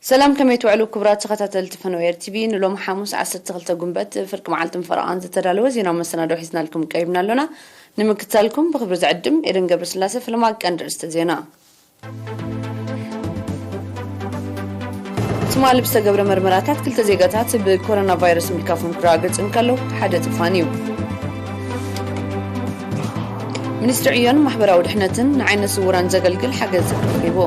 ሰላም፣ ከመይ ትውዕሉ ክቡራት ተኸታተልቲ ፈነወ ኤር ቲቪ? ንሎሚ ሓሙስ ዓሰርተ ክልተ ጉንበት ፍርቂ መዓልትን ፈረቓን ዝተዳለወ ዜናዊ መሰናዶ ሒዝናልኩም ቀሪብና ኣሎና። ንምክትታልኩም ብኽብሪ ዝዕድም ኤደን ገብረስላሴ። ፈለማ ቀንዲ ርእስተ ዜና። ትማሊ ብዝተገብረ መርመራታት ክልተ ዜጋታት ብኮሮና ቫይረስ ምልካፎም ክረጋገጽ እንከሎ ሓደ ጥፋን እዩ። ሚኒስትሪ ዕዮን ማሕበራዊ ድሕነትን ንዓይነ ስውራን ዘገልግል ሓገዝ ረኺቡ።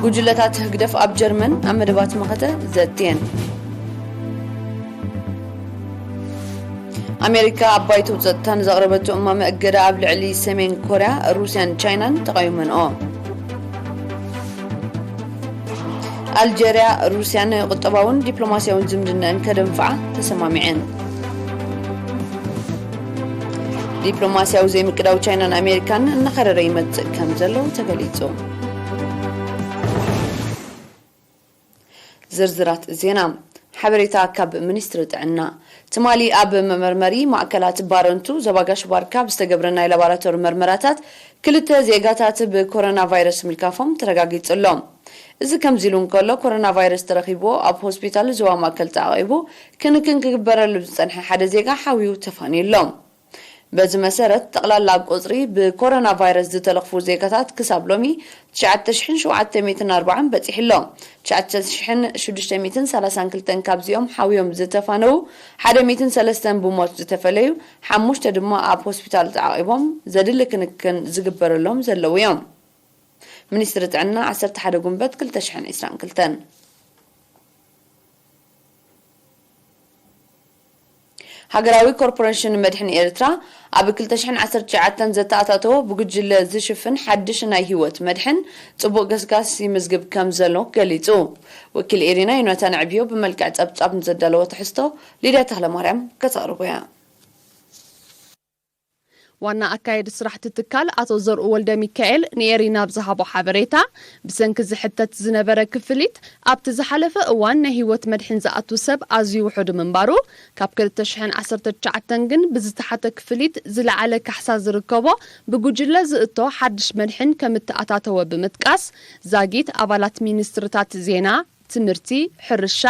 ጉጅለታት ህግደፍ ኣብ ጀርመን ኣብ መደባት መኸተ ዘትየን። ኣሜሪካ ኣብ ባይቶ ጸጥታ ንዘቕረበቶ እማመ እገዳ ኣብ ልዕሊ ሰሜን ኮርያ፣ ሩስያን ቻይናን ተቓዊመንኦ። ኣልጀርያ፣ ሩስያ ንቁጠባውን ዲፕሎማስያውን ዝምድናኣን ከደንፍዓ ተሰማሚዐን። ዲፕሎማስያዊ ዘይምቅዳው ቻይናን ኣሜሪካን እናኸረረ ይመጽእ ከም ዘሎ ተገሊጹ። ዝርዝራት ዜና። ሓበሬታ ካብ ሚኒስትሪ ጥዕና። ትማሊ ኣብ መመርመሪ ማእከላት ባረንቱ ዞባ ጋሽ ባርካ ብዝተገብረ ናይ ላቦራቶሪ መርመራታት ክልተ ዜጋታት ብኮሮና ቫይረስ ምልካፎም ተረጋጊጹ ኣሎ። እዚ ከምዚ ኢሉ እንከሎ፣ ኮሮና ቫይረስ ተረኺብዎ ኣብ ሆስፒታል ዞባ ማእከል ተዓቒቡ ክንክን ክግበረሉ ዝጸንሐ ሓደ ዜጋ ሓውዩ ተፋንዩ ኣሎ። በዚ መሰረት፣ ጠቕላላ ቁጽሪ ብኮሮና ቫይረስ ዝተለኽፉ ዜጋታት ክሳብ ሎሚ ትሽዓተ ሽሕን ሸውዓተ ሚእትን ኣርባዓን በጺሑ ኣሎ። ትሽዓተ ሽሕን ሽዱሽተ ሚእትን ሰላሳን ክልተን ካብዚኦም ሓውዮም ዝተፋነዉ፣ ሓደ ሚእትን ሰለስተን ብሞት ዝተፈለዩ፣ ሓሙሽተ ድማ ኣብ ሆስፒታል ተዓቒቦም ዘድሊ ክንክን ዝግበረሎም ዘለዉ እዮም። ሚኒስትሪ ጥዕና ዓሰርተ ሓደ ጉንበት ክልተ ሽሕን ዕስራን ክልተን። ሃገራዊ ኮርፖሬሽን መድሕን ኤርትራ ኣብ ክልተ ሽሕን ዓሰርተ ትሽዓተን ዘተኣታተዎ ብጉጅለ ዝሽፍን ሓድሽ ናይ ህይወት መድሕን ጽቡቕ ገስጋስ ይምዝግብ ከም ዘሎ ገሊጹ። ወኪል ኤሪና ዮናታን ዕብዮ ብመልክዕ ጸብጻብ ንዘዳለዎ ትሕዝቶ ሊድያ ተኽለማርያም ከተቕርቦ እያ። ዋና ኣካየዲ ስራሕቲ ትካል ኣቶ ዘርኡ ወልደ ሚካኤል ንኤሪና ኣብ ዝሃቦ ሓበሬታ፣ ብሰንኪ ዝሕተት ዝነበረ ክፍሊት ኣብቲ ዝሓለፈ እዋን ናይ ህይወት መድሕን ዝኣቱ ሰብ ኣዝዩ ውሑድ ምንባሩ፣ ካብ ክልተ ሽሕን ዓሰርተ ትሽዓተን ግን ብዝተሓተ ክፍሊት ዝለዓለ ካሕሳ ዝርከቦ ብጉጅለ ዝእቶ ሓድሽ መድሕን ከም እተኣታተወ ብምጥቃስ፣ ዛጊት ኣባላት ሚኒስትርታት ዜና፣ ትምህርቲ፣ ሕርሻ፣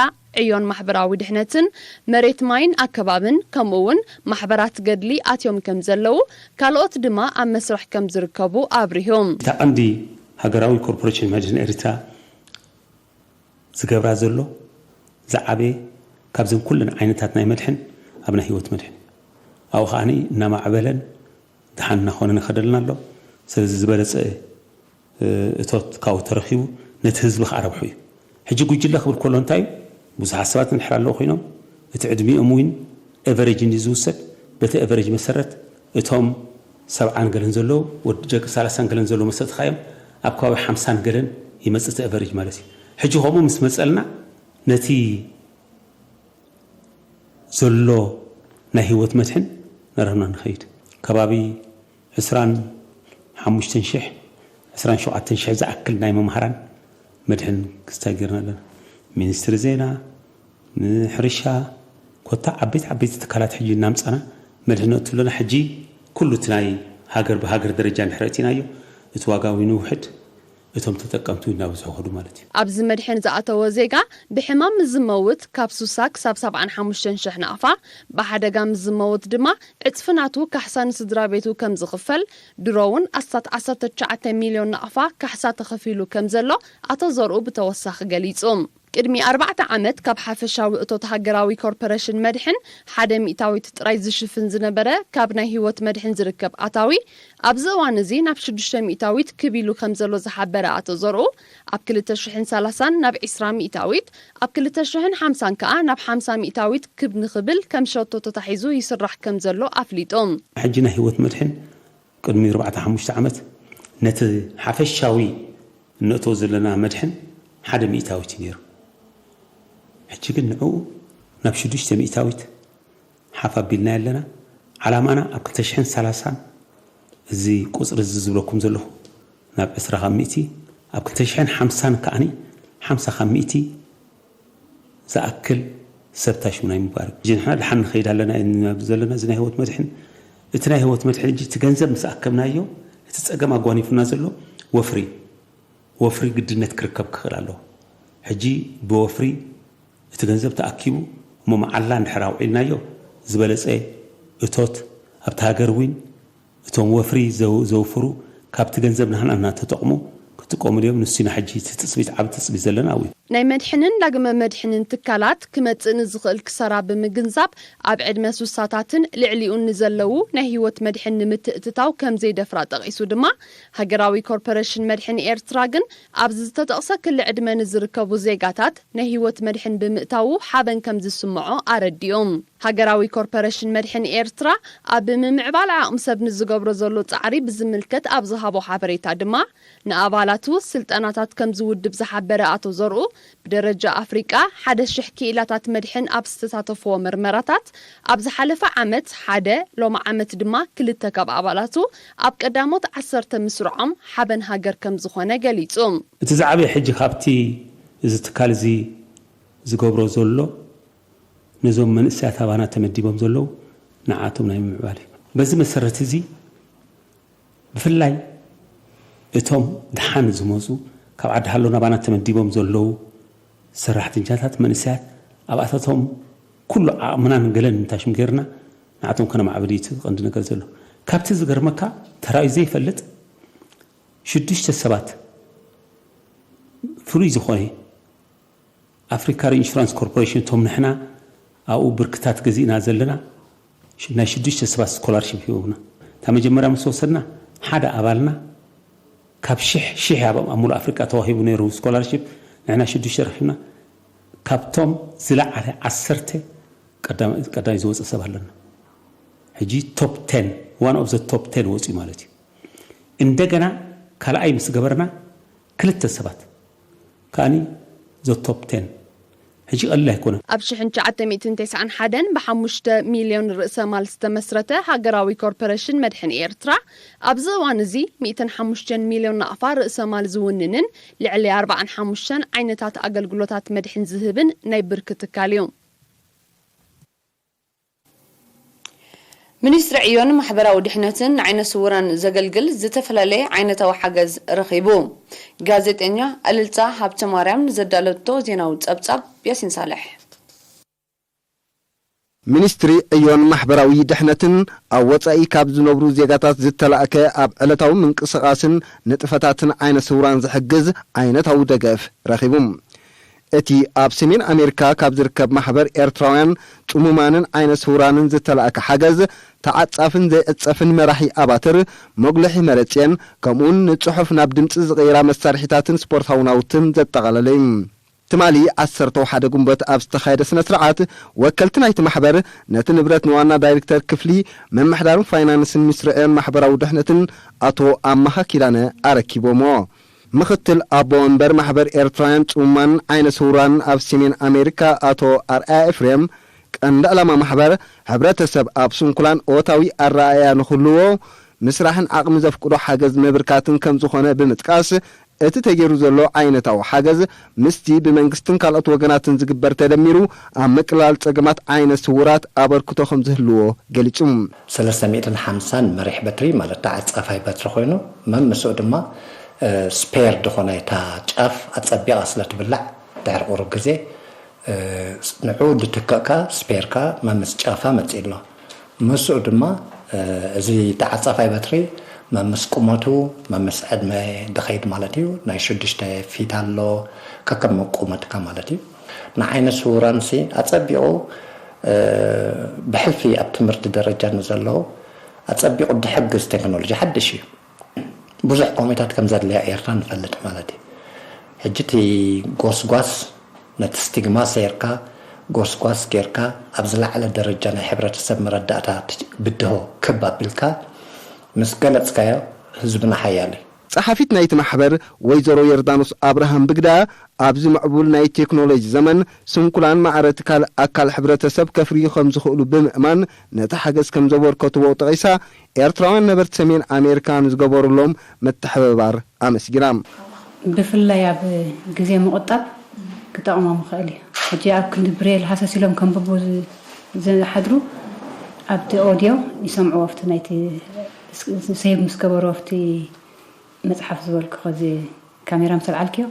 ዕዮን ማሕበራዊ ድሕነትን፣ መሬት ማይን ኣከባብን፣ ከምኡ እውን ማሕበራት ገድሊ ኣትዮም ከም ዘለዉ፣ ካልኦት ድማ ኣብ መስርሕ ከም ዝርከቡ ኣብሪሁ። እታ ቀንዲ ሃገራዊ ኮርፖሬሽን መድሕን ኤርትራ ዝገብራ ዘሎ ዝዓበየ ካብዘን ኩለን ዓይነታት ናይ መድሕን ኣብ ናይ ህይወት መድሕን ኣብኡ ከዓኒ እናማዕበለን ደሓን እናኾነ ንኸደልና ኣሎ። ስለዚ ዝበለጸ፣ እ፣ እቶት ካብኡ ተረኺቡ ነቲ ህዝቢ ከዓ ረብሑ እዩ። ሕጂ ጉጅለ ክብል ከሎ እንታይ እዩ? ብዙሓት ሰባት እንድሕር ኣለዉ ኮይኖም እቲ ዕድሚኦም እውን ኤቨሬጅ እንዲ ዝውሰድ፣ በቲ ኤቨሬጅ መሰረት እቶም ሰብዓን ገለን ዘለዉ፣ ወዲ ደቂ ሰላሳን ገለን ዘለዉ መሰጥኻዮም ኣብ ከባቢ ሓምሳን ገለን ይመጽእ እቲ ኤቨሬጅ ማለት እዩ። ሕጂ ከምኡ ምስ መጸልና ነቲ ዘሎ ናይ ህይወት መድሕን ነረምና ንኸይድ። ከባቢ ዕስራን ሓሙሽተን ሽሕ፣ ዕስራን ሸውዓተን ሽሕ ዝኣክል ናይ መምሃራን መድሕን ክስታይ ገይርና ኣለና። ሚኒስትሪ ዜና፣ ንሕርሻ፣ ኮታ ዓበይቲ ዓበይቲ ትካላት ሕጂ እናምጻና መድሕን ነእቱ ኣለና። ሕጂ ኩሉ እቲ ናይ ሃገር ብሃገር ደረጃ እንድሕር ኣእቲናዮ፣ እቲ ዋጋ እውን ይውሕድ፣ እቶም ተጠቀምቲ እውን እናበዝሑ ይኸዱ ማለት እዩ። ኣብዚ መድሕን ዝኣተወ ዜጋ ብሕማም ዝመውት ካብ ሱሳ ክሳብ ሰብዓን ሓሙሽተን ሽሕ ናቕፋ፣ ብሓደጋ ምስ ዝመውት ድማ ዕጽፊ ናቱ ካሕሳ ንስድራ ቤቱ ከም ዝኽፈል፣ ድሮ እውን ኣስታት ዓሰርተ ትሽዓተ ሚልዮን ናቕፋ ካሕሳ ተኸፊሉ ከም ዘሎ ኣቶ ዘርኡ ብተወሳኺ ገሊጹ። ቅድሚ ኣርባዕተ ዓመት ካብ ሓፈሻዊ እቶት ሃገራዊ ኮርፖሬሽን መድሕን ሓደ ሚእታዊት ጥራይ ዝሽፍን ዝነበረ ካብ ናይ ህይወት መድሕን ዝርከብ ኣታዊ ኣብዚ እዋን እዚ ናብ ሽዱሽተ ሚእታዊት ክብ ኢሉ ከም ዘሎ ዝሓበረ ኣቶ ዘርኡ፣ ኣብ ክልተ ሽሕን ሰላሳን ናብ ዕስራ ሚእታዊት፣ ኣብ ክልተ ሽሕን ሓምሳን ከኣ ናብ ሓምሳ ሚእታዊት ክብ ንኽብል ከም ሸቶ ተታሒዙ ይስራሕ ከም ዘሎ ኣፍሊጡ። ሕጂ ናይ ህይወት መድሕን ቅድሚ ኣርባዕተ ሓሙሽተ ዓመት ነቲ ሓፈሻዊ እነእትዎ ዘለና መድሕን ሓደ ሚእታዊት እዩ ነይሩ። ሕጂ ግን ንዕኡ ናብ ሽዱሽተ ሚእታዊት ሓፍ ኣቢልናዮ ኣለና። ዓላማና ኣብ ክልተ ሽሕን ሰላሳን እዚ ቁጽሪ እዚ ዝብለኩም ዘለኹ ናብ ዕስራ ካብ ሚእቲ፣ ኣብ ክልተ ሽሕን ሓምሳን ከዓኒ ሓምሳ ካብ ሚእቲ ዝኣክል ሰብ ታሽሙ ናይ ምባር። ሕጂ ንሕና ደሓን ንኸይድ ኣለና ኢና ዘለና። እዚ ናይ ህይወት መድሕን፣ እቲ ናይ ህይወት መድሕን ሕጂ እቲ ገንዘብ ምስ ኣከብናዮ፣ እቲ ጸገም ኣጓኒፉና ዘሎ ወፍሪ እዩ። ወፍሪ ግድነት ክርከብ ክኽእል ኣለዎ። ሕጂ ብወፍሪ እቲ ገንዘብ ተኣኪቡ እሞ መዓላ እንድሕር ኣውዒልናዮ ዝበለጸ እቶት ኣብቲ ሃገር እውን እቶም ወፍሪ ዘው- ዘውፍሩ ካብቲ ገንዘብ ናህና እናተጠቕሙ ክጥቀሙ ድዮም? ንሱ ኢና ሕጂ እቲ ትጽቢት ዓቢ ትጽቢት ዘለና ኣብኡ እዩ። ናይ መድሕንን ዳግመ መድሕንን ትካላት ክመጽእ ንዝኽእል ክሰራ ብምግንዛብ ኣብ ዕድመ ሱሳታትን ልዕሊኡን ንዘለዉ ናይ ህይወት መድሕን ንምትእትታው ከም ዘይደፍራ ጠቒሱ ድማ ሃገራዊ ኮርፖሬሽን መድሕን ኤርትራ ግን ኣብዚ ዝተጠቕሰ ክሊ ዕድመ ንዝርከቡ ዜጋታት ናይ ህይወት መድሕን ብምእታዉ ሓበን ከም ዝስምዖ ኣረዲኡ። ሃገራዊ ኮርፖሬሽን መድሕን ኤርትራ ኣብ ምምዕባል ዓቕሚ ሰብ ንዝገብሮ ዘሎ ጻዕሪ ብዝምልከት ኣብ ዝሃቦ ሓበሬታ ድማ ንኣባላቱ ስልጠናታት ከም ዝውድብ ዝሓበረ ኣቶ ዘርኡ ብደረጃ ኣፍሪቃ ሓደ ሽሕ ክኢላታት መድሕን ኣብ ዝተሳተፍዎ መርመራታት ኣብ ዝሓለፈ ዓመት ሓደ ሎሚ ዓመት ድማ ክልተ ካብ ኣባላቱ ኣብ ቀዳሞት ዓሰርተ ምስርዖም ሓበን ሃገር ከም ዝኾነ ገሊጹ። እቲ ዝዓበየ ሕጂ ካብቲ እዚ ትካል እዚ ዝገብሮ ዘሎ ነዞም መንእሰያት ኣባና ተመዲቦም ዘለዉ ንዓቶም ናይ ምምዕባል እዩ። በዚ መሰረት እዚ ብፍላይ እቶም ደሓን ዝመፁ ካብ ዓዲ ሃሎ ናባና ተመዲቦም ዘለዉ ሰራሕተኛታት መንእሰያት ኣብኣታቶም ኩሉ ዓቕምናን ገለን ምንታሽም ጌርና ንዓቶም ከነማዕብል እዩ እቲ ቀንዲ ነገር ዘሎ። ካብቲ ዝገርመካ ተራእዩ ዘይፈልጥ ሽዱሽተ ሰባት ፍሉይ ዝኾነ ኣፍሪካ ሪኢንሹራንስ ኮርፖሬሽን እቶም ንሕና ኣብኡ ብርክታት ገዚእና ዘለና ናይ ሽዱሽተ ሰባት ስኮላርሽፕ ሂቦምና። እታ መጀመርያ ምስ ወሰድና ሓደ ኣባልና ካብ ሽሕ ሽሕ ኣብ ኣብ ሙሉእ ኣፍሪቃ ተዋሂቡ ነይሩ ስኮላርሽፕ ንሕና ሽዱሽተ ረኺብና። ካብቶም ዝለዓለ ዓሰርተ ቀዳማይ ዝወፀ ሰብ ኣለና። ሕጂ ቶፕ ቴን ዋን ኦፍ ዘ ቶፕ ቴን ወፅኡ ማለት እዩ። እንደገና ካልኣይ ምስ ገበርና ክልተ ሰባት ከኣኒ ዘ ቶፕ ቴን ሕጂ ቀሊል ኣይኮነን። ኣብ ሽሕን ትሽዓተ ሚእትን ተስዓን ሓደን ብሓሙሽተ ሚልዮን ርእሰ ማል ዝተመስረተ ሃገራዊ ኮርፖሬሽን መድሕን ኤርትራ ኣብዚ እዋን እዚ ሚእትን ሓሙሽተን ሚልዮን ናቕፋ ርእሰ ማል ዝውንንን ልዕሊ ኣርባዓን ሓሙሽተን ዓይነታት ኣገልግሎታት መድሕን ዝህብን ናይ ብርኪ ትካል እዩ። ሚኒስትሪ ዕዮን ማሕበራዊ ድሕነትን ንዓይነ ስውራን ዘገልግል ዝተፈላለየ ዓይነታዊ ሓገዝ ረኺቡ። ጋዜጠኛ ኣልልጻ ሃብተማርያም ንዘዳለቶ ዜናዊ ጸብጻብ ያሲን ሳልሕ። ሚኒስትሪ ዕዮን ማሕበራዊ ድሕነትን ኣብ ወጻኢ ካብ ዝነብሩ ዜጋታት ዝተላእከ ኣብ ዕለታዊ ምንቅስቓስን ንጥፈታትን ዓይነ ስውራን ዝሕግዝ ዓይነታዊ ደገፍ ረኺቡ። እቲ ኣብ ሰሜን ኣሜሪካ ካብ ዝርከብ ማሕበር ኤርትራውያን ጽሙማንን ዓይነ ስውራንን ዝተላእከ ሓገዝ፣ ተዓጻፍን ዘይዕጸፍን መራሒ ኣባትር፣ መጉልሒ መረጽየን፣ ከምኡውን ንጽሑፍ ናብ ድምጺ ዝቕይራ መሳርሒታትን ስፖርታዊ ናውትን ዘጠቓለለ እዩ። ትማሊ ዓሰርተ ሓደ ጉንበት ኣብ ዝተኻየደ ስነ ስርዓት፣ ወከልቲ ናይቲ ማሕበር ነቲ ንብረት ንዋና ዳይሬክተር ክፍሊ ምምሕዳርን ፋይናንስን ሚኒስትሪ ዕዮን ማሕበራዊ ድሕነትን ኣቶ ኣማሃ ኪዳነ ኣረኪቦምዎ። ምኽትል ኣቦ ወንበር ማሕበር ኤርትራውያን ጽሙማንን ዓይነ ስውራንን ኣብ ሰሜን ኣሜሪካ ኣቶ ኣርኣያ ኤፍሬም፣ ቀንዲ ዕላማ ማሕበር፣ ሕብረተሰብ ኣብ ስንኩላን እወታዊ ኣረኣእያ ንኽህልዎ ምስራሕን ዓቕሚ ዘፍቅዶ ሓገዝ ምብርካትን ከም ዝኾነ ብምጥቃስ፣ እቲ ተገይሩ ዘሎ ዓይነታዊ ሓገዝ ምስቲ ብመንግስትን ካልኦት ወገናትን ዝግበር ተደሚሩ ኣብ ምቅላል ጸገማት ዓይነ ስውራት ኣበርክቶ ከም ዝህልዎ ገሊጹ። ሰለስተ ሚእትን ሓምሳን መሪሕ በትሪ ማለት ተዓጻፋይ በትሪ ኮይኑ መምስኡ ድማ ስፔር ዝኾነ እታ ጫፍ ኣጸቢቓ ስለ ትብላዕ ድሕሪ ቁሩብ ግዜ ንዑ ድትክእ ከኣ ስፔር ከኣ መምስ ጫፋ መጺእ ኣሎ። ምስኡ ድማ እዚ ተዓጻፋይ በትሪ መምስ ቁመቱ መምስ ዕድመ ድኸይድ ማለት እዩ። ናይ ሽዱሽተ ፊት ኣሎ ከከም ቁመትካ ማለት እዩ። ንዓይነ ስውራንሲ ኣጸቢቑ ብሕልፊ ኣብ ትምህርቲ ደረጃ ንዘለዉ ኣጸቢቑ ድሕግዝ ቴክኖሎጂ ሓድሽ እዩ። ብዙሕ ከምኡታት ከም ዘድልያ ኤርትራ ንፈልጥ ማለት እዩ። ሕጂ እቲ ጎስጓስ ነቲ ስቲግማ ሰይርካ ጎስጓስ ጌርካ ኣብ ዝለዓለ ደረጃ ናይ ሕብረተሰብ መረዳእታ ብድሆ ክብ ኣቢልካ ምስ ገለጽካዮ ህዝብና ሓያል እዩ። ጸሓፊት ናይቲ ማሕበር ወይዘሮ ዮርዳኖስ ኣብርሃም ብግዳ ኣብዚ ምዕቡል ናይ ቴክኖሎጂ ዘመን ስንኩላን ማዕረ ትካል ኣካል ሕብረተሰብ ከፍርዩ ከም ዝኽእሉ ብምእማን ነቲ ሓገዝ ከም ዘበርከትዎ ጠቒሳ ኤርትራውያን ነበርቲ ሰሜን ኣሜሪካ ንዝገበሩሎም ምትሕብባር ኣመስጊና። ብፍላይ ኣብ ግዜ ምቑጣብ ክጠቕሞም ይኽእል እዩ። ሕጂ ኣብ ክንዲ ብሬል ሃሰስ ኢሎም ከንብቡ ዝሓድሩ ኣብቲ ኦድዮ ይሰምዕዎ ኣብቲ ናይቲ ሴቭ ምስ ገበሩ ኣብቲ መፅሓፍ ዝበልኩ ከዚ ካሜራ ምስ ኣልዓልክዮ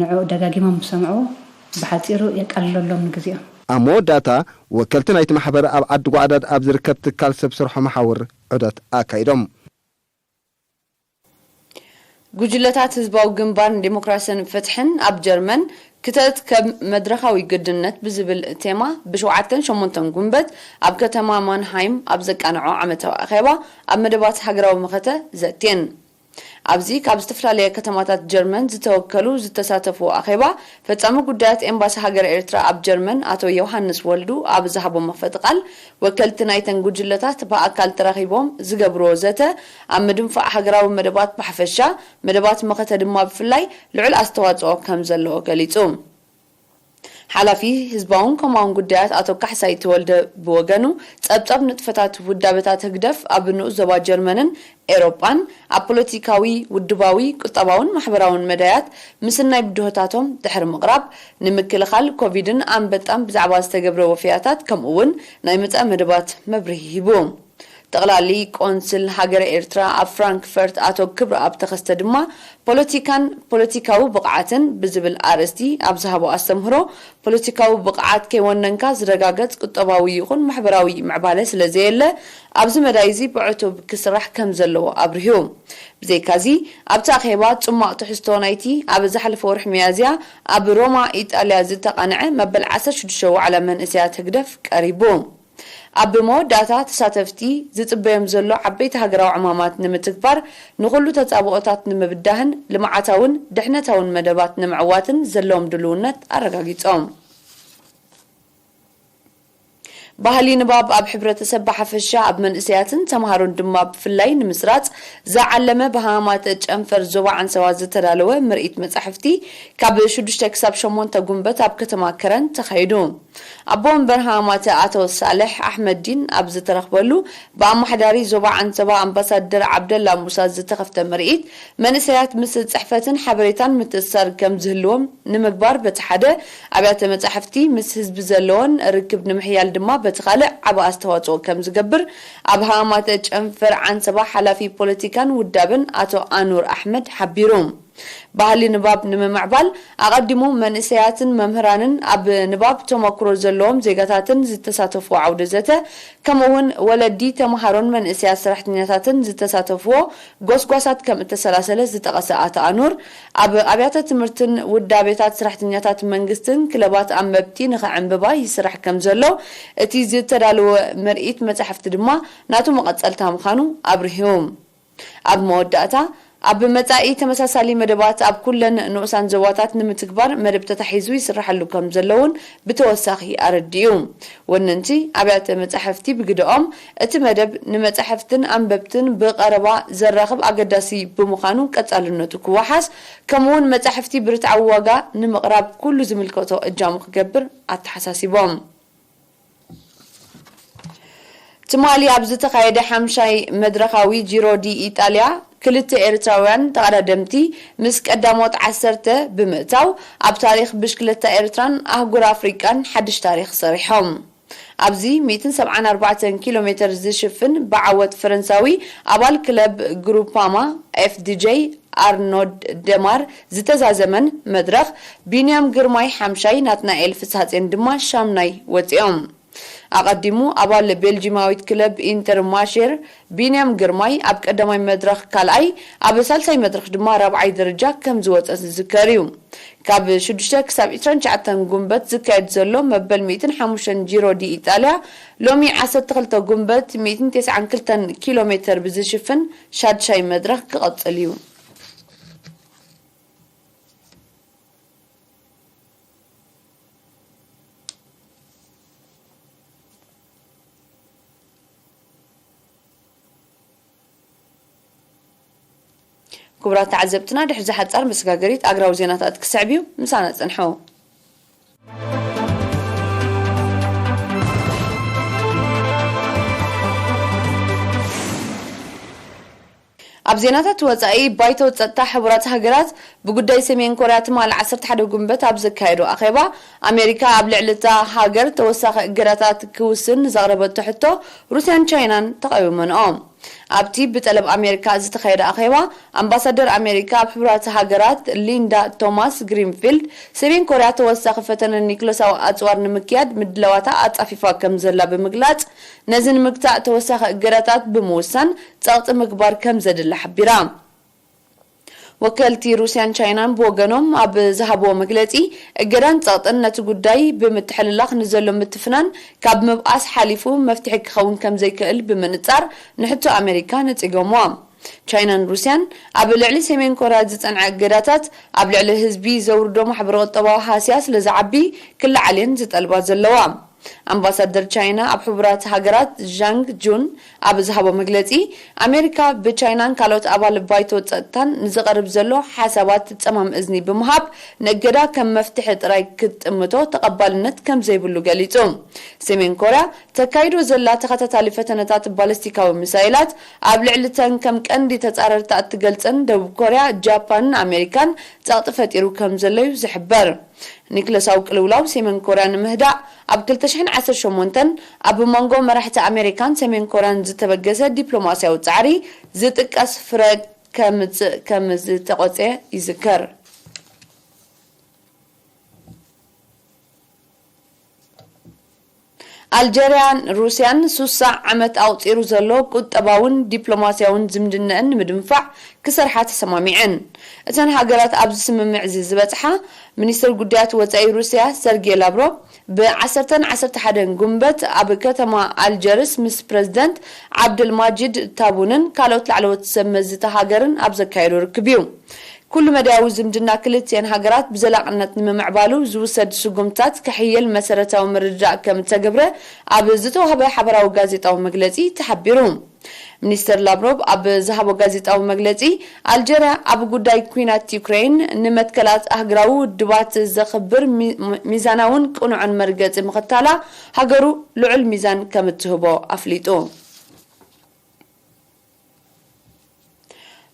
ንዕኡ ደጋጊሞም ምስ ሰምዕዎ ብሓጺሩ የቃልለሎም ንግዚኦም። ኣብ መወዳእታ፣ ወከልቲ ናይቲ ማሕበር ኣብ ዓዲ ጓዕዳድ ኣብ ዝርከብ ትካል ሰብ ስርሖ መሓውር ዑደት ኣካይዶም። ጉጅለታት ህዝባዊ ግንባር ንዲሞክራስን ፍትሕን ኣብ ጀርመን ክተት ከም መድረኻዊ ግድነት ብዝብል ቴማ ብሸውዓተን ሸሞንተን ጉንበት ኣብ ከተማ ማንሃይም ኣብ ዘቃንዖ ዓመታዊ ኣኼባ ኣብ መደባት ሃገራዊ መኸተ ዘትየን። ኣብዚ ካብ ዝተፈላለየ ከተማታት ጀርመን ዝተወከሉ ዝተሳተፍዎ ኣኼባ ፈጻሚ ጉዳያት ኤምባሲ ሃገረ ኤርትራ ኣብ ጀርመን ኣቶ ዮሃንስ ወልዱ ኣብ ዝሃቦ መኽፈቲ ቃል፣ ወከልቲ ናይተን ጉጅለታት ብኣካል ተራኺቦም ዝገብርዎ ዘተ ኣብ ምድንፋዕ ሃገራዊ መደባት ብሓፈሻ፣ መደባት መኸተ ድማ ብፍላይ ልዑል ኣስተዋጽኦ ከም ዘለዎ ገሊጹ። ሓላፊ ህዝባውን ኮማውን ጉዳያት ኣቶ ካሕሳይ ተወልደ ብወገኑ፣ ጸብጻብ ንጥፈታት ውዳበታት ህግደፍ ኣብ ንኡስ ዞባ ጀርመንን ኤሮጳን ኣብ ፖለቲካዊ፣ ውድባዊ፣ ቁጠባውን ማሕበራውን መዳያት ምስናይ ብድሆታቶም ድሕሪ ምቕራብ፣ ንምክልኻል ኮቪድን ኣንበጣን ብዛዕባ ዝተገብረ ወፍያታት ከምኡ እውን ናይ መጻኢ መደባት መብርሂ ሂቡ። ጠቕላሊ ቆንስል ሃገረ ኤርትራ ኣብ ፍራንክፈርት ኣቶ ክብረኣብ ተኸስተ ድማ ፖለቲካን ፖለቲካዊ ብቕዓትን ብዝብል ኣርእስቲ ኣብ ዝሃቦ ኣስተምህሮ፣ ፖለቲካዊ ብቕዓት ከይወነንካ ዝረጋገጽ ቁጠባዊ ይኹን ማሕበራዊ ምዕባለ ስለዘየለ ኣብዚ መዳይ እዚ ብዕቱብ ክስራሕ ከምዘለዎ ኣብሪሁ። ብዘይካዚ ኣብቲ ኣኼባ ጽሟቕ ትሕዝቶ ናይቲ ኣብ ዝሓለፈ ወርሒ ሚያዝያ ኣብ ሮማ ኢጣልያ ዝተቓንዐ መበል ዓሰርተ ሽዱሽተ ዋዕላ መንእሰያት ህግደፍ ቀሪቡ። ኣብ መወዳእታ ተሳተፍቲ ዝጽበዮም ዘሎ ዓበይቲ ሃገራዊ ዕማማት ንምትግባር፣ ንኹሉ ተጻብኦታት ንምብዳህን ልምዓታውን ድሕነታውን መደባት ንምዕዋትን ዘለዎም ድልውነት ኣረጋጊጾም። ባህሊ ንባብ ኣብ ሕብረተሰብ ብሓፈሻ ኣብ መንእሰያትን ተምሃሮን ድማ ብፍላይ ንምስራጽ ዝዓለመ ብሃማማተ ጨንፈር ዞባ ዓንሰባ ዝተዳለወ ምርኢት መጻሕፍቲ ካብ ሽዱሽተ ክሳብ ሸሞንተ ጉንበት ኣብ ከተማ ከረን ተኻይዱ። ኣቦ ወንበር ሃማማተ ኣቶ ሳልሕ ኣሕመዲን ኣብ ዝተረኽበሉ ብኣመሓዳሪ ዞባ ዓንሰባ ኣምባሳደር ዓብደላ ሙሳ ዝተኸፍተ ምርኢት መንእሰያት ምስ ጽሕፈትን ሓበሬታን ምትእስሳር ከም ዝህልዎም ንምግባር በቲ ሓደ ኣብያተ መጻሕፍቲ ምስ ህዝቢ ዘለዎን ርክብ ንምሕያል ድማ በቲ ካልእ ዓቢ ኣስተዋጽኦ ከም ዝገብር ኣብ ሃማማተ ጨንፈር ዓንሰባ ሓላፊ ፖለቲካን ውዳበን ኣቶ ኣኑር ኣሕመድ ሓቢሩ። ባህሊ ንባብ ንምምዕባል ኣቐዲሙ መንእሰያትን መምህራንን ኣብ ንባብ ተመክሮ ዘለዎም ዜጋታትን ዝተሳተፍዎ ዓውደ ዘተ ከምኡ እውን ወለዲ ተምሃሮን መንእሰያት ሰራሕተኛታትን ዝተሳተፍዎ ጎስጓሳት ከም እተሰላሰለ ዝጠቐሰ ኣቶ ኣኑር ኣብ ኣብያተ ትምህርትን ውዳቤታት ሰራሕተኛታት መንግስትን ክለባት ኣንበብቲ ንኸዕንብባ ይስራሕ ከም ዘሎ እቲ ዝተዳለወ ምርኢት መጻሕፍቲ ድማ ናቱ መቐጸልታ ምዃኑ ኣብርሁ። ኣብ መወዳእታ፣ ኣብ መጻኢ ተመሳሳሊ መደባት ኣብ ኩለን ንኡሳን ዞባታት ንምትግባር መደብ ተታሒዙ ይስርሓሉ ከም ዘለውን ብተወሳኺ ኣረዲኡ። ወነንቲ ኣብያተ መጻሕፍቲ ብግደኦም፣ እቲ መደብ ንመጻሕፍትን ኣንበብትን ብቐረባ ዘራኽብ ኣገዳሲ ብምዃኑ ቀጻልነቱ ክወሓስ፣ ከምኡውን መጻሕፍቲ ብርትዓዊ ዋጋ ንምቕራብ ኩሉ ዝምልከቶ እጃሙ ክገብር ኣተሓሳሲቦም። ትማሊ ኣብ ዝተኻየደ ሓምሻይ መድረኻዊ ጂሮ ዲ ኢጣልያ ክልተ ኤርትራውያን ተቐዳደምቲ ምስ ቀዳሞት ዓሰርተ ብምእታው ኣብ ታሪኽ ብሽክለታ ኤርትራን ኣህጉር ኣፍሪቃን ሓድሽ ታሪኽ ሰሪሖም። ኣብዚ ሚእትን ሰብዓን ኣርባዕተን ኪሎ ሜትር ዝሽፍን ብዓወት ፈረንሳዊ ኣባል ክለብ ግሩፓማ ኤፍዲጄ ኣርኖድ ደማር ዝተዛዘመን መድረኽ ቢንያም ግርማይ ሓምሻይ ናትናኤል ፍስሃጼን ድማ ሻምናይ ወጺኦም። ኣቐዲሙ ኣባል ቤልጂማዊት ክለብ ኢንተር ማሼር ቢንያም ግርማይ ኣብ ቀዳማይ መድረኽ ካልኣይ፣ ኣብ ሳልሳይ መድረኽ ድማ ራብዓይ ደረጃ ከም ዝወጸ ዝዝከር እዩ። ካብ ሽዱሽተ ክሳብ ዕስራን ትሽዓተን ጉንበት ዝካየድ ዘሎ መበል ሚእትን ሓሙሽተን ጂሮ ዲ ኢጣልያ ሎሚ ዓሰርተ ክልተ ጉንበት ሚእትን ተስዓን ክልተን ኪሎ ሜትር ብዝሽፍን ሻድሻይ መድረኽ ክቐጽል እዩ። ክቡራት ተዓዘብትና፣ ድሕሪ ዝሓጻር መሰጋገሪት ኣግራዊ ዜናታት ክስዕብ እዩ። ምሳና ጽንሑ። ኣብ ዜናታት ወጻኢ፣ ባይቶ ጸጥታ ሕቡራት ሃገራት ብጉዳይ ሰሜን ኮርያ ትማሊ ዓሰርተ ሓደ ጉንበት ኣብ ዘካየዶ ኣኼባ፣ ኣሜሪካ ኣብ ልዕሊ እታ ሃገር ተወሳኺ እገዳታት ክውስን ንዘቕረበቶ ሕቶ ሩስያን ቻይናን ተቓዊመንኦ። ኣብቲ ብጠለብ ኣሜሪካ ዝተኻየደ ኣኼባ፣ ኣምባሳደር ኣሜሪካ ኣብ ሕቡራት ሃገራት ሊንዳ ቶማስ ግሪንፊልድ፣ ሰሜን ኮርያ ተወሳኺ ፈተነ ኒክለሳዊ ኣጽዋር ንምክያድ ምድላዋታ ኣጻፊፋ ከም ዘላ ብምግላጽ፣ ነዚ ንምግታእ ተወሳኺ እገዳታት ብምውሳን ጸቕጢ ምግባር ከም ዘድሊ ሓቢራ። ወከልቲ ሩስያን ቻይናን ብወገኖም ኣብ ዝሃብዎ መግለጺ፣ እገዳን ጸቕጥን ነቲ ጉዳይ ብምትሕልላኽ ንዘሎ ምትፍናን ካብ ምብኣስ ሓሊፉ መፍትሒ ክኸውን ከም ዘይክእል ብምንጻር፣ ንሕቶ ኣሜሪካ ነጺጎምዎ። ቻይናን ሩስያን ኣብ ልዕሊ ሰሜን ኮርያ ዝጸንዐ እገዳታት፣ ኣብ ልዕሊ ህዝቢ ዘውርዶ ማሕበረ ቁጠባዊ ሃስያ ስለ ዝዓቢ፣ ክለዓል እየን ዝጠልባ ዘለዋ። ኣምባሳደር ቻይና ኣብ ሕቡራት ሃገራት ዣንግ ጁን ኣብ ዝሃቦ መግለጺ፣ ኣሜሪካ ብቻይናን ካልኦት ኣባል ባይቶ ጸጥታን ንዝቐርብ ዘሎ ሓሳባት ጸማም እዝኒ ብምሃብ፣ ንእገዳ ከም መፍትሒ ጥራይ ክትጥምቶ ተቐባልነት ከም ዘይብሉ ገሊጹ። ሰሜን ኮርያ ተካይዶ ዘላ ተኸታታሊ ፈተነታት ባለስቲካዊ ሚሳይላት፣ ኣብ ልዕሊ ተን ከም ቀንዲ ተጻረርታ እትገልጸን ደቡብ ኮርያ፣ ጃፓንን ኣሜሪካን ጸቕጢ ፈጢሩ ከም ዘሎ እዩ ዝሕበር። ኒክለሳዊ ቅልውላው ሰሜን ኮርያ ንምህዳእ፣ ኣብ ክልተ ሽሕን ዓሰርተ ሸሞንተን ኣብ መንጎ መራሕቲ ኣሜሪካን ሰሜን ኮርያን ዝተበገሰ ዲፕሎማስያዊ ጻዕሪ ዝጥቀስ ፍረ ከምጽእ ከም ዝተቖጸ ይዝከር። ኣልጀርያን ሩስያን ሱሳ ዓመት ኣቑጺሩ ዘሎ ቁጠባውን ዲፕሎማስያውን ዝምድነአን ንምድንፋዕ ክሰርሓ ተሰማሚዐን። እተን ሃገራት ኣብዚ ስምምዕ እዚ ዝበጽሓ፣ ሚኒስትር ጉዳያት ወጻኢ ሩስያ ሰርጌ ላቭሮቭ ብዓሰርተን ዓሰርተ ሓደን ጉንበት ኣብ ከተማ ኣልጀርስ ምስ ፕረዚደንት ዓብደልማጂድ ታቡንን ካልኦት ላዕለዎት ሰብ መዚ እታ ሃገርን ኣብ ዘካየዶ ርክብ እዩ። ኩሉ መዳያዊ ዝምድና ክልቲኤን ሃገራት ብዘላቕነት ንምምዕባሉ ዝውሰድ ስጉምታት ከሕይል መሰረታዊ ምርድዳእ ከም እተገብረ ኣብ ዝተዋህበ ሓበራዊ ጋዜጣዊ መግለጺ ተሓቢሩ። ሚኒስተር ላቭሮቭ ኣብ ዝሃቦ ጋዜጣዊ መግለጺ፣ ኣልጀርያ ኣብ ጉዳይ ኲናት ዩክሬን ንመትከላት ኣህጉራዊ ውድባት ዘኽብር ሚ-፣ ሚዛናውን ቅኑዕን መርገጺ ምኽታላ ሃገሩ ልዑል ሚዛን ከም እትህቦ ኣፍሊጡ።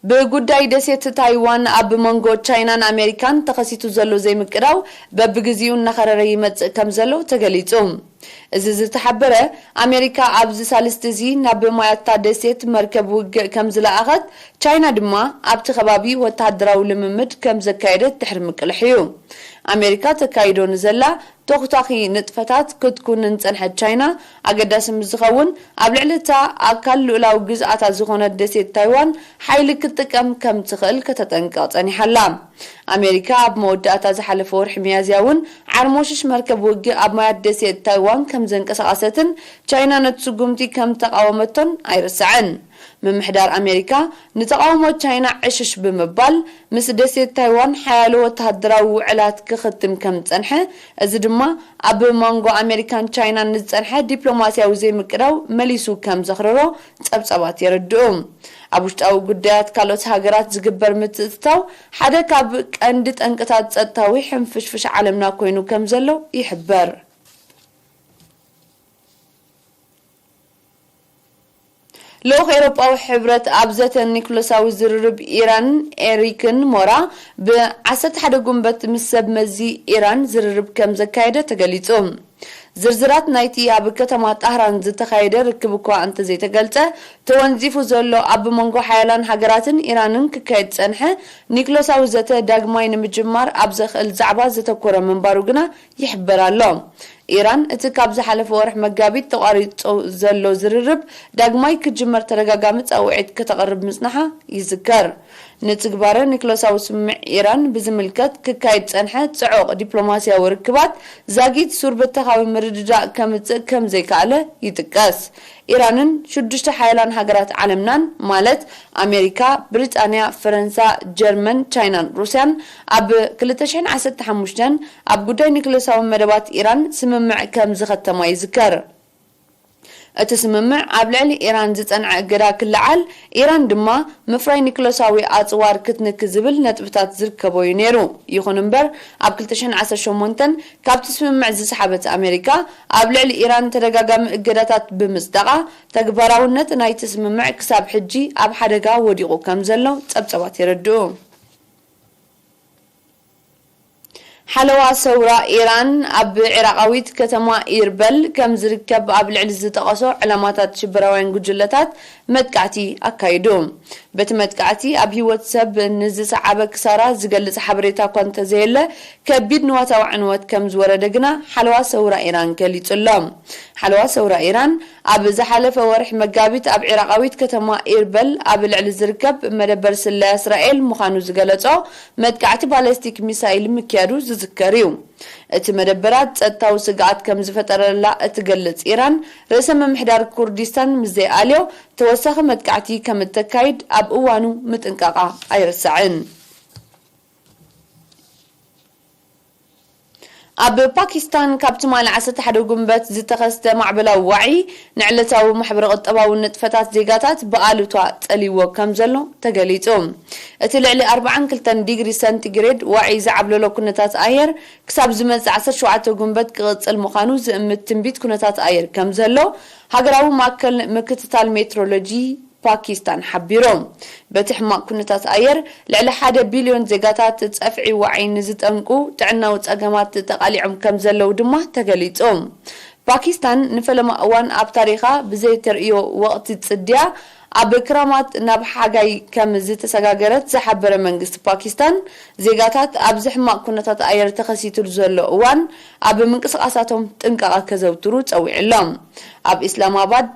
ብጉዳይ ደሴት ታይዋን ኣብ መንጎ ቻይናን ኣሜሪካን ተኸሲቱ ዘሎ ዘይምቅዳው በብግዜኡ እናኸረረ ይመጽእ ከም ዘሎ ተገሊጹ። እዚ ዝተሓበረ፣ ኣሜሪካ ኣብዚ ሳልስቲ እዚ ናብ ማያታ ደሴት መርከብ ውግእ ከም ዝለኣኸት፣ ቻይና ድማ ኣብቲ ከባቢ ወተሃደራዊ ልምምድ ከም ዘካየደት ድሕሪ ምቅልሕ እዩ። ኣሜሪካ ተካይዶ ንዘላ ተኹታኺ ንጥፈታት ክትኩንን ጸንሐት ቻይና፣ ኣገዳሲ ምስ ዝኸውን፣ ኣብ ልዕሊ እታ ኣካል ልኡላዊ ግዝኣታ ዝኾነት ደሴት ታይዋን ሓይሊ ክትጥቀም ከም ትኽእል ከተጠንቅቕ ጸኒሓ ኣላ። ኣሜሪካ ኣብ መወዳእታ ዝሓለፈ ወርሒ ሚያዝያ እውን ዓርሞሽሽ መርከብ ውግእ ኣብ ማያት ደሴት ታይዋን ከም ዘንቀሳቐሰትን ቻይና ነቲ ስጉምቲ ከም ተቓወመቶን ኣይርሳዕን። ምምሕዳር ኣሜሪካ ንተቓውሞ ቻይና ዕሽሽ ብምባል፣ ምስ ደሴት ታይዋን ሓያሎ ወተሃደራዊ ውዕላት ክኽትም ከም ዝጸንሐ፣ እዚ ድማ ኣብ መንጎ ኣሜሪካን ቻይናን ንዝጸንሐ ዲፕሎማስያዊ ዘይምቅዳው መሊሱ ከም ዘኽረሮ ጸብጻባት የረድኡ። ኣብ ውሽጣዊ ጉዳያት ካልኦት ሃገራት ዝግበር ምትእትታው ሓደ ካብ ቀንዲ ጠንቅታት ጸጥታዊ ሕንፍሽፍሽ ዓለምና ኮይኑ ከም ዘሎ ይሕበር። ልኡኽ ኤውሮጳዊ ሕብረት ኣብ ዘተ ኒኩለሳዊ ዝርርብ ኢራን ኤሪክን ሞራ ብ ዓሰርተ ሓደ ጉንበት ምስ ሰብ መዚ ኢራን ዝርርብ ከም ዘካየደ ተገሊጹ። ዝርዝራት ናይቲ ኣብ ከተማ ጣህራን ዝተኻየደ ርክብ እኳ እንተዘይተገልጸ፣ ተወንዚፉ ዘሎ ኣብ መንጎ ሓያላን ሃገራትን ኢራንን ክካየድ ዝጸንሐ ኒኩለሳዊ ዘተ ዳግማይ ንምጅማር ኣብ ዘኽእል ዛዕባ ዘተኮረ ምንባሩ ግና ይሕበር ኣሎ። ኢራን እቲ ካብ ዝሓለፈ ወርሒ መጋቢት ተቋሪጹ ዘሎ ዝርርብ ዳግማይ ክጅመር ተደጋጋሚ ጻውዒት ከተቕርብ ምጽናሓ ይዝከር። ንትግባረ ኒክለሳዊ ስምምዕ ኢራን ብዝምልከት ክካየድ ዝጸንሐ ጽዑቕ ዲፕሎማስያዊ ርክባት ዛጊት ሱር በተኻዊ ምርድዳእ ከምጽእ ከም ዘይከኣለ ይጥቀስ። ኢራንን ሽዱሽተ ሓያላን ሃገራት ዓለምናን፣ ማለት ኣሜሪካ፣ ብሪጣንያ፣ ፈረንሳ፣ ጀርመን፣ ቻይናን ሩስያን፣ ኣብ ክልተ ሽሕን ዓሰርተ ሓሙሽተን ኣብ ጉዳይ ኒክለሳዊ መደባት ኢራን ስምምዕ ከም ዝኸተማ ይዝከር። እቲ ስምምዕ ኣብ ልዕሊ ኢራን ዝጸንዐ እገዳ ክለዓል፣ ኢራን ድማ ምፍራይ ኒክለሳዊ ኣጽዋር ክትንኪ ዝብል ነጥብታት ዝርከቦ እዩ ነይሩ። ይኹን እምበር፣ ኣብ ክልተ ሽሕን ዓሰርተ ሸሞንተን ካብቲ ስምምዕ ዝሰሓበት ኣሜሪካ፣ ኣብ ልዕሊ ኢራን ተደጋጋሚ እገዳታት ብምጽዳቓ፣ ተግባራውነት ናይቲ ስምምዕ ክሳብ ሕጂ ኣብ ሓደጋ ወዲቑ ከም ዘሎ ጸብጸባት የረድኡ። ሓለዋ ሰውራ ኢራን ኣብ ዒራቓዊት ከተማ ኢርበል ከም ዝርከብ ኣብ ልዕሊ ዝጠቐሶ ዕላማታት ሽበራውያን ጉጅለታት መጥቃዕቲ ኣካይዱ። በቲ መጥቃዕቲ ኣብ ህይወት ሰብ ንዝሰዓበ ክሳራ ዝገልጽ ሓበሬታ እኳ እንተዘየለ፣ ከቢድ ንዋታዊ ዕንወት ከም ዝወረደ ግና ሓለዋ ሰውራ ኢራን ገሊጹ ኣሎ። ሓለዋ ሰውራ ኢራን ኣብ ዝሓለፈ ወርሒ መጋቢት ኣብ ዒራቓዊት ከተማ ኢርበል ኣብ ልዕሊ ዝርከብ መደበር ስለያ እስራኤል ምዃኑ ዝገለጾ መጥቃዕቲ ባለስቲክ ሚሳይል ምክያዱ ዝዝከር እዩ። እቲ መደበራት ጸጥታዊ ስግኣት ከም ዝፈጠረላ እትገልጽ ኢራን፣ ርእሰ ምምሕዳር ኩርዲስታን ምስ ዘይኣልዮ ተወሳኺ መጥቃዕቲ ከም እተካይድ ኣብ እዋኑ ምጥንቃቓ ኣይርሳዕን። ኣብ ፓኪስታን ካብ ትማሊ ዓሰርተ ሓደ ጉንበት ዝተኸስተ ማዕበላዊ ዋዒ ንዕለታዊ ማሕበረ ቁጠባዊ ንጥፈታት ዜጋታት ብኣሉታ ጸሊዎ ከም ዘሎ ተገሊጹ። እቲ ልዕሊ ኣርባዓን ክልተን ዲግሪ ሰንቲግሬድ ዋዒ ዝዓብለሎ ኩነታት ኣየር ክሳብ ዝመጽእ ዓሰርተ ሸውዓተ ጉንበት ክቕጽል ምዃኑ ዝእምት ትንቢት ኩነታት ኣየር ከም ዘሎ ሃገራዊ ማእከል ምክትታል ሜትሮሎጂ ፓኪስታን ሓቢሩ። በቲ ሕማቕ ኩነታት ኣየር ልዕሊ ሓደ ቢልዮን ዜጋታት ጸፍዒ ዋዒ ንዝጠንቁ ጥዕናዊ ጸገማት ተቓሊዖም ከም ዘለዉ ድማ ተገሊጹ። ፓኪስታን ንፈለማ እዋን ኣብ ታሪኻ ብዘይተርእዮ ወቕቲ ጽድያ ኣብ ክራማት ናብ ሓጋይ ከም ዝተሰጋገረት ዝሓበረ መንግስቲ ፓኪስታን፣ ዜጋታት ኣብዚ ሕማቕ ኩነታት ኣየር ተኸሲቱሉ ዘሎ እዋን ኣብ ምንቅስቓሳቶም ጥንቃቐ ከዘውትሩ ጸዊዑ ኣሎ። ኣብ ኢስላማባድ፣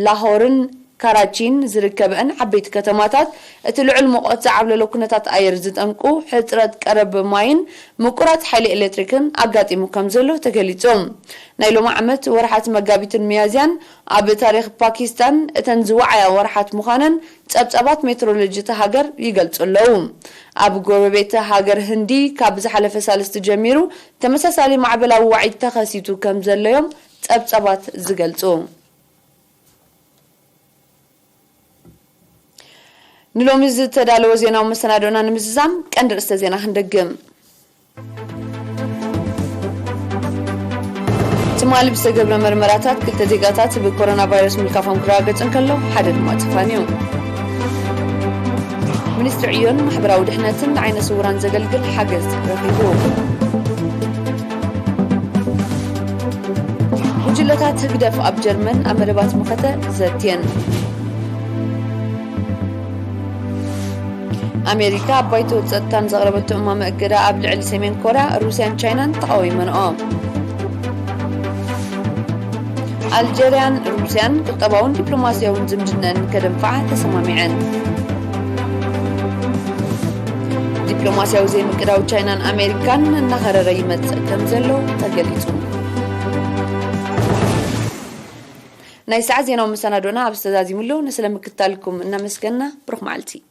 ላሆርን ካራቺን ዝርከበአን ዓበይቲ ከተማታት፣ እቲ ልዑል ሙቐት ዝዓብለሎ ኩነታት ኣየር ዝጠንቁ ሕጽረት ቀረብ ማይን ምቁራጽ ሓይሊ ኤሌክትሪክን ኣጋጢሙ ከም ዘሎ ተገሊጹ። ናይ ሎሚ ዓመት ወርሓት መጋቢትን ሚያዝያን ኣብ ታሪኽ ፓኪስታን እተን ዝወዓያ ወርሓት ምዃነን ጸብጻባት ሜትሮሎጂ እታ ሃገር ይገልጹ ኣለዉ። ኣብ ጎረቤት ሃገር ህንዲ ካብ ዝሓለፈ ሳልስቲ ጀሚሩ ተመሳሳሊ ማዕበላዊ ዋዒ ተኸሲቱ ከም ዘለዮም ጸብጻባት ዝገልጹ። ንሎሚ ዝተዳለወ ዜናዊ መሰናዶና ንምዝዛም ቀንዲ ርእስተ ዜና ክንደግም። ትማሊ ብዝተገብረ መርመራታት ክልተ ዜጋታት ብኮሮና ቫይረስ ምልካፎም ክረጋገጽ እንከሎ፣ ሓደ ድማ ተፋንዩ። ሚኒስትሪ ዕዮን ማሕበራዊ ድሕነትን ንዓይነ ስውራን ዘገልግል ሓገዝ ረኺቡ። ጉጅለታት ህግደፍ ኣብ ጀርመን ኣብ መደባት መኸተ ዘትየን። ኣሜሪካ ኣብ ባይቶ ጸጥታን ዘቕረበቶ እማመ እገዳ ኣብ ልዕሊ ሰሜን ኮርያ፣ ሩስያን ቻይናን ተቓዊመንኦ። ኣልጀርያን ሩስያን ቁጠባውን ዲፕሎማስያውን ዝምድነን ከደንፍዓ ተሰማሚዐን። ዲፕሎማስያዊ ዘይምቅዳው ቻይናን ኣሜሪካን እናኸረረ ይመጽእ ከም ዘሎ ተገሊጹ። ናይ ሰዓት ዜናዊ መሰናዶና ኣብ ዝተዛዚሙ ኣሎ። ንስለ ምክታልኩም እናመስገንና፣ ብሩኽ መዓልቲ።